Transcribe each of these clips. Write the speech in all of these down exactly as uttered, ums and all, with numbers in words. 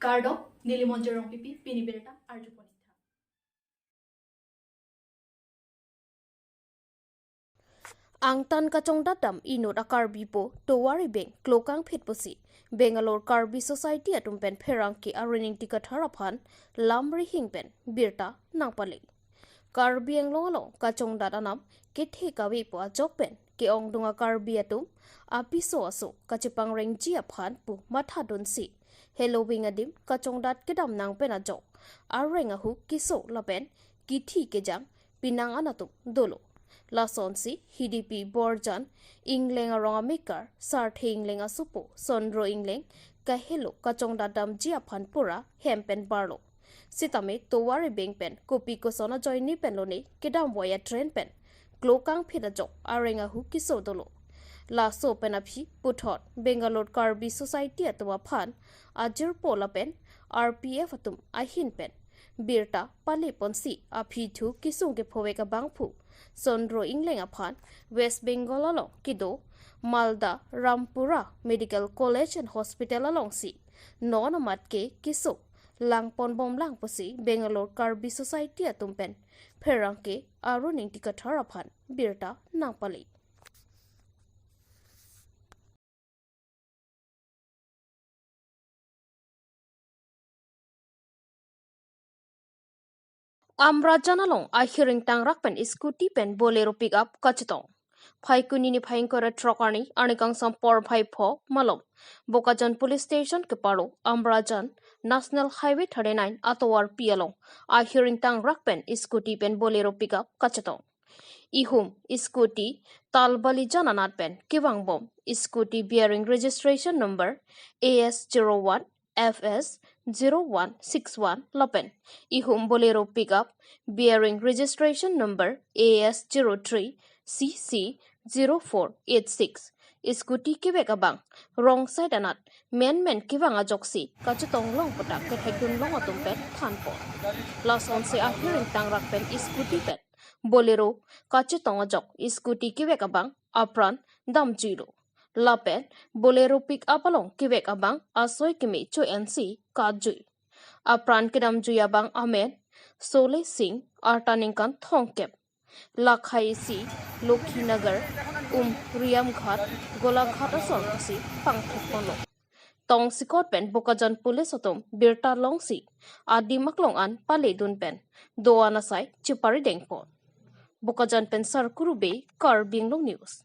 Kardom, neli Monjir Rongpipi, pini birta arjupon-ik tha. Angtan kachongdatdam inut a-Karbipo tovar ibeng klokangphit pusi Bangalore Karbi Society atum pen pherangke Arun Ingti Kathar aphan lamrihing pen birta nangpale. Karbi Anglong along kachongdat anam kethe kavepo ajok pen ke-ongdung a-Karbi atum apiso aso kachepangrengji aphan pu mathadunsi heloving adim kachongdat kedam nang pen ajok areng ahu keso lapen kithi kejang pinang an atum dolo. Lasonsi Hidipi Borjan Ingleng arong amekar, Sarthe Ingleng asopo Sondro Ingleng kahelo kachongdatdamji aphan pura hem pen barlo. Sitame tovar ibeng pen kopi koson ajoine pen lone kedamvoi a-train pen klokangphit ajok areng ahu keso dolo. Laso pen aphi puthot Bangalore Karbi Society atum aphan ajirpo lapen R P F atum ahin pen birta paleponsi aphi thu kesung kephovek abangphu Sondro Ingleng aphan West Bengal along kedo Malda Rampura Medical College and Hospital alongsi non amat ke keso langponbomlang pusi Bangalore Karbi Society atum pen pherangke Arun Ingti Kathar aphan birta nangpale. Amrajan along ahiring tangrak pen scooty pen Bolero pickup kachetong. Phaikuni niphai ingkoi ra throk arni, arni kangsam porphai pho malom Bokajan Police Station kepado Amrajan National Highway thirty-nine atovarpi along ahiring tangrak pen scooty pen Bolero pickup kachetong. Ihum scooty Talbalijan anat pen kevangbom, scooty bearing registration number A S zero one F S zero one six one lapen ihum Bolero pickup bearing registration number A S zero three C C zero four eight six. Scooty kevek abang wrong side anat menmen kevang ajoksi kachetong long puta kethekdun long atum pen thanpon. Lasonsi ahiring tangrak pen scooty pen Bolero kachetong ajok scooty kevek abang apran damjuilo. Lapen Bolero pickup along kevek abang asoi keme cho-ensi kajui. Apran kedamjui abang amen Sole Singh, arta ningkan thomkep, lakha isi, Lokhinagar, Umriamghat, Golaghat asor pusi pangthekponlo. Tongsekot pen Bokajan Police atum birta longsi adim aklong an paledun pen do-an asai cheparidengpon. Bokajan pen Sarkuru Bey, Karbi Anglong News.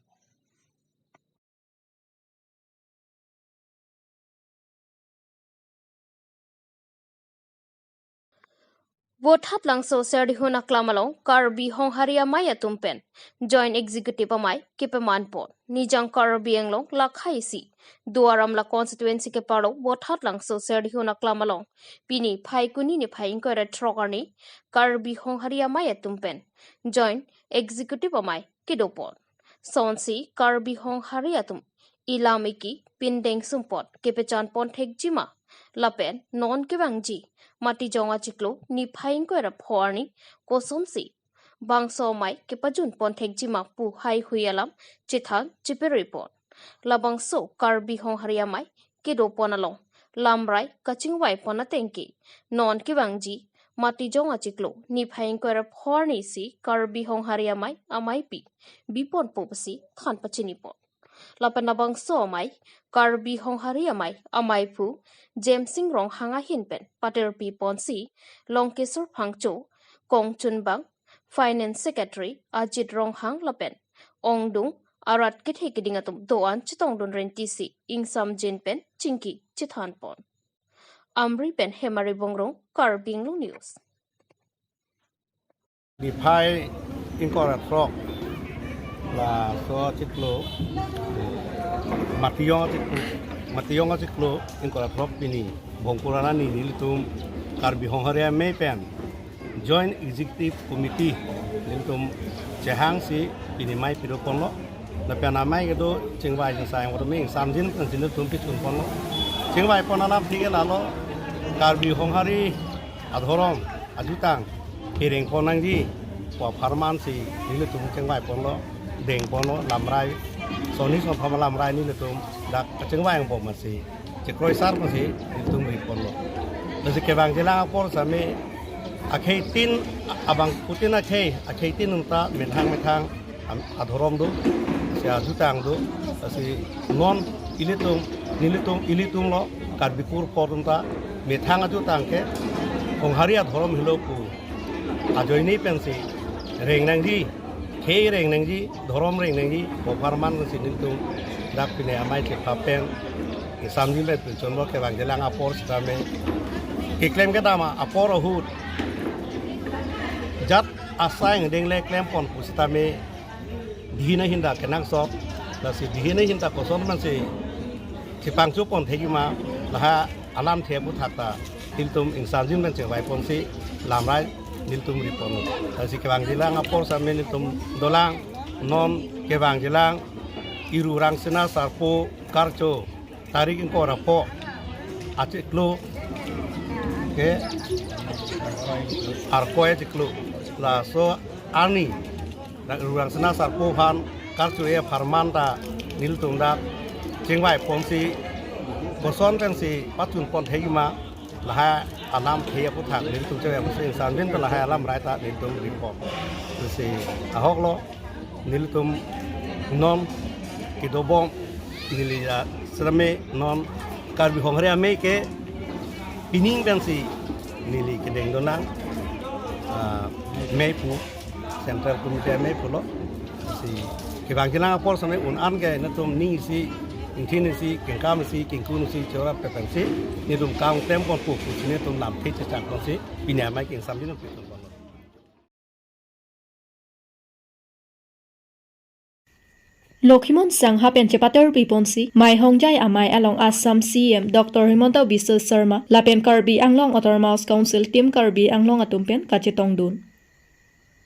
Vothatlangso Serdihun aklam along Karbi Honghari Amei atum pen Joint Executive Amei kepamanpon. Nijang Karbi Anglong lakha isi Duar Amla constituency kepado Vothatlangso Serdihun aklam along pini Phaikuni niphai ingkoi ra throk arni Karbi Honghari Amei atum pen Joint Executive Amei kedopon. Sonsi Karbi Honghari atum ilam iki pindeng sumpot kepechanpon thekjima lapen non kevangji Matijong achiklo niphai ingkoi ra pho arni kosonsi bangso amei kepajunpon thekjima pu haihui alam chethan cheperipon. Labangso Karbi Honghari Amei kedopon along lamrai kachingvaipon atengke non kevangji Matijong achiklo niphai ingkoi ra pho arni si Karbi Honghari Amei ameipi biponpo pusi than pachinipon. Lapen labangso amei Karbi Honghari Amei ameiphu Jemsing Ronghang ahin pen patirpiponsi Longkesor Phangcho, kongchunbang Finance Secretary Ajit Ronghang lapen ongdung arat kethe keding atum do-an chetongdun rentisi ingsamjin pen chingki chethanpon. Amri pen Hemari Bongrung, Karbi Anglong News. Niphai ingkoi ra throk laso achiklo, Matijong achiklo, Matijong achiklo ingkoi ra throk pini Bhongkur arni nelitum Karbi Honghari Amei pen Joint Executive Committee nelitum chehangsi pini amei pidoponlo. Lapen amei kedo chingvai jingsai atum ingsamjin pensi nelitum pichunponlo. Chingvaipon alam thik ke lalo, Karbi Honghari adhorom ajutang hirengpon nangji pu apharmansi nelitum chingvaiponlo, dengponlo, lamrai, sonni sonthom lamrai nelitum dak kachingvai angbomsi chekroisarponsi nelitum riponlo. Lasi kevangjilang apor sitame akhei tin, abangphutin akhei, akhei tin nungta methang methang am-, adhorom do, si ajutang do, lasi non ilitum, nelitum, ilitum lo, Karbi kur apor atum ta methang ajutang ke, konghari adhorom helo pu ajoine pensi reng nangji, khei reng nangji, dhorom reng nangji, apharman si nelitum dak pine amei chepha pen, isamjin pen pinchonlo. Kevangjilang apor sitame keklem kedam apor ahut jat asai angdeng le klempon pu sitame dihin ahin ta kenangsot, lasi dihin ahin ta koson pensi chepangchupon thekji ma, lahai alamthe aphuthak ta nelitum ingsarjin pen chevaiponsi lamrai nelitum ripon. Lasi kevangjilang apor sitame nelitum dolang, non kevangjilang Iru Rangsina Sarpo Karcho tarik ingkoi ra pho achiklo ke, Arkoi achiklo, laso arni Iru Rangsina Sarpo aphan karcho-e apharman ta nelitum dak chingvaiponsi koson pensi pachunpon thekji ma, lahai alamthe aphuthak nelitum chevaiponsi ingsarjin pen lahai alamrai ta nelitum ripon. Lasi ahok lo, nelitum non kedobom neli asrame non Karbi Honghari Amei ke pining pensi neli kedeng donang, ah, mei pu, Central Committee amei pulo. Si kevangjilang apor sitame un-an ke nelitum ning isi, ingthin isi, kengkam isi, kengkun isi, chora pepensi nelitum kangklem ponpo pusi nelitum lamthe chechangponsi pine amei ke ingsarjin pen pinchonponlo. Lokhimon Sangha pen chepatar piponsi Maihongjai Amei along Assam C M Doctor Himanta Biswa Sarma lapen Karbi Anglong Autonomous Council Team Karbi Anglong atum pen kachetongdun.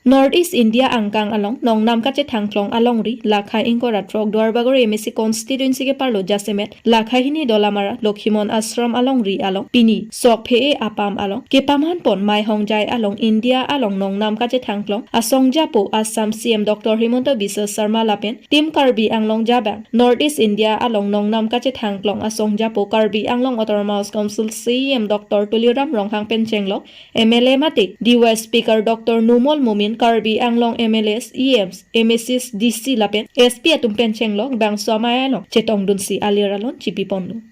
North East India angkang along nongnam kachethangklong alongri lakhai ingkoi ra throk Duarbagori M A C constituency keparlo jasemet lakhai hini Dolamara Lokhimon Ashram alongri along pini Sokphe-e apam along kepamhanpon Maihongjai along India along nongnam kachethangklong asongjapo Assam C M Doctor Himanta Biswa Sarma lapen Team Karbi Anglong jabang North East India along nongnam kachethangklong asongjapo Karbi Anglong Autonomous Council C E M Doctor Tuliram Ronghang pen chenglok M L A mate D Y Speaker Doctor Numal Momin, Karbi Anglong M L As, E Ms, M A Cs, D C lapen S P atum pen chenglok bangso amei along chetongdunsi alir alon chipiponlo.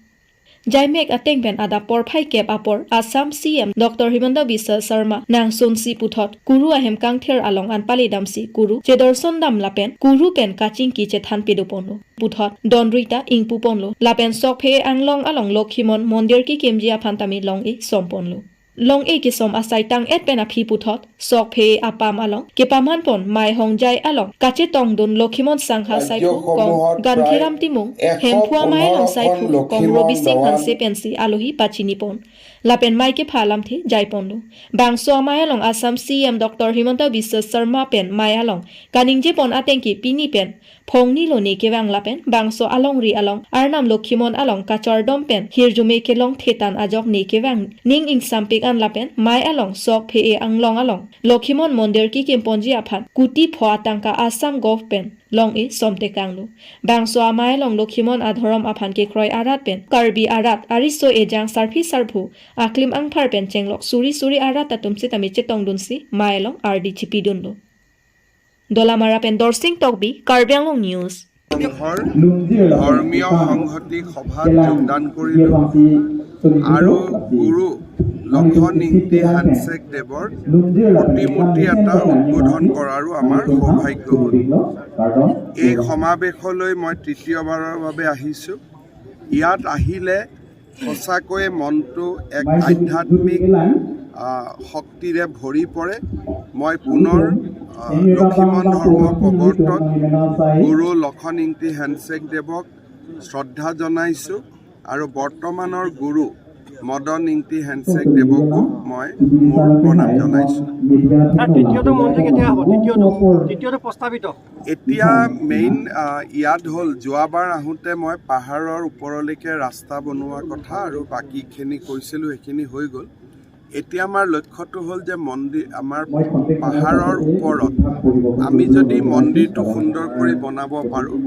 Jaimek ateng pen adap porphai kep apor Assam C M Doctor Himanta Biswa Sarma nangsunsi puthot Kuru ahem kangthir along an palidamsi Kuru chedorsondam lapen Kuru pen kachingki chethan pedoponlo. Puthot donrita ingpuponlo lapen Sokphe-e Anglong along Lokhimon Mondir kekimji aphan tame long-e somponlo. Long-e kesom asai tang-et pen aphi puthot Sokphe-e apam along kepamhanpon Maihongjai along kachetongdun Lokhimon Sangha Saikho Kong Ganthiram Timung, Hemphu Amei along Saikho Kong Robising Hanse pensi alohi pachinipon lapen mei kepha alamthe jaiponlo. Bangso amei along Assam C M Doctor Himanta Biswa Sarma pen mei along kaningjepon atengke pini pen phongni lo ne kevang lapen bangso alongri along Arnam Lokhimon along kachardom pen hirjume kelong thetan ajok ne kevang ning ingsampik an lapen mei along Sokphe-e Anglong along Lokhimon Mondir kekimponji aphan kuti pho atangka Assam Gov pen long-e somtekanglo. Bangso amei along Lokhimon adhorom aphan kekroi arat pen Karbi arat ariso ejang sarpi sarpo aklim angphar pen chenglok suri suri arat atum sitame chetongdunsi mei along ardi chipidunlo. Dolamara pen Dorsing Tokbi, Karbi Anglong News. সংঘৰ ধৰ্মীয় সংহতি সভাত যোগদান কৰিলো আৰু গুৰু লক্ষণ ইংতি হেনচেক দেৱৰ প্ৰতিমূৰ্তি এটা উদ্বোধন কৰাৰো আমাৰ সৌভাগ্য হ'ল। এই সমাৱেশলৈ মই তৃতীয়বাৰৰ বাবে আহিছো। ইয়াত আহিলে সঁচাকৈয়ে মনটো এক আধ্যাত্মিক, আহ, শক্তিৰে ভৰি পৰে। মই পুনৰ, আহ, লক্ষীমন ধৰ্মৰ প্ৰৱৰ্তক গুৰু লক্ষণ ইংতি হেনচেক দেৱক শ্ৰদ্ধা জনাইছো আৰু বৰ্তমানৰ গুৰু মদন ইংতি হেনচেক দেৱকো মই মোৰ প্ৰণাম জনাইছো। ছাৰ, তৃতীয়টো মন্দিৰ কেতিয়া হ'ব? তৃতীয়টো, তৃতীয়টো প্ৰস্তাৱিত? এতিয়া মেইন, আহ, ইয়াত হ'ল, যোৱাবাৰ আহোঁতে মই পাহাৰৰ ওপৰলৈকে ৰাস্তা বনোৱা কথা আৰু বাকীখিনি কৈছিলোঁ, সেইখিনি হৈ গ'ল। এতিয়া আমাৰ লক্ষ্যটো হ'ল যে মন্দিৰ, আমাৰ পাহাৰৰ ওপৰত আমি যদি মন্দিৰটো সুন্দৰ কৰি বনাব পাৰোঁ,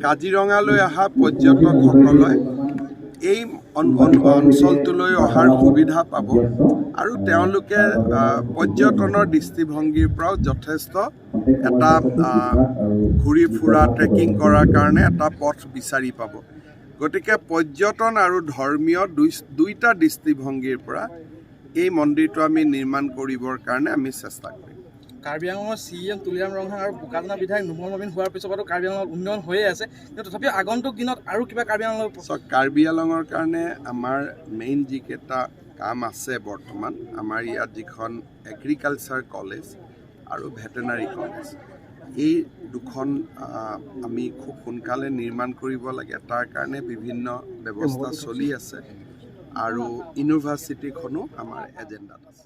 কাজিৰঙালৈ অহা পৰ্যটকসকলে এই অন- অন- অঞ্চলটোলৈ অহাৰ সুবিধা পাব আৰু তেওঁলোকে আহ, পৰ্যটনৰ দৃষ্টিভংগীৰ পৰাও যথেষ্ট এটা আহ, ঘূৰি ফুৰা, ট্ৰেকিং কৰাৰ কাৰণে এটা পথ বিচাৰি পাব। গতিকে পৰ্যটন আৰু ধৰ্মীয় দুই দুইটা দৃষ্টিভংগীৰ পৰা এই মন্দিৰটো আমি নিৰ্মাণ কৰিবৰ কাৰণে আমি চেষ্টা কৰিম। কাৰ্বি আংলঙৰ চি ই এম তুলিৰাম ৰংহাং আৰু বোকাজানৰ বিধায়ক নুমল মমিন হোৱাৰ পিছতো কাৰ্বি আংলঙত উন্নয়ন হৈয়ে আছে, কিন্তু তথাপিও আগন্তুক দিনত আৰু কিবা কাৰ্বি আংলঙৰ চাওক, কাৰ্বি আংলঙৰ কাৰণে আমাৰ মেইন যিকেইটা কাম আছে বৰ্তমান, আমাৰ ইয়াত যিখন এগ্ৰিকালচাৰ কলেজ আৰু ভেটেনাৰী কলেজ, এই দুখন আহ, আমি খুব সোনকালে নিৰ্মাণ কৰিব লাগে। তাৰ কাৰণে বিভিন্ন ব্যৱস্থা চলি আছে আৰু ইউনিভাৰ্চিটিখনো আমাৰ এজেণ্ডাত আছে।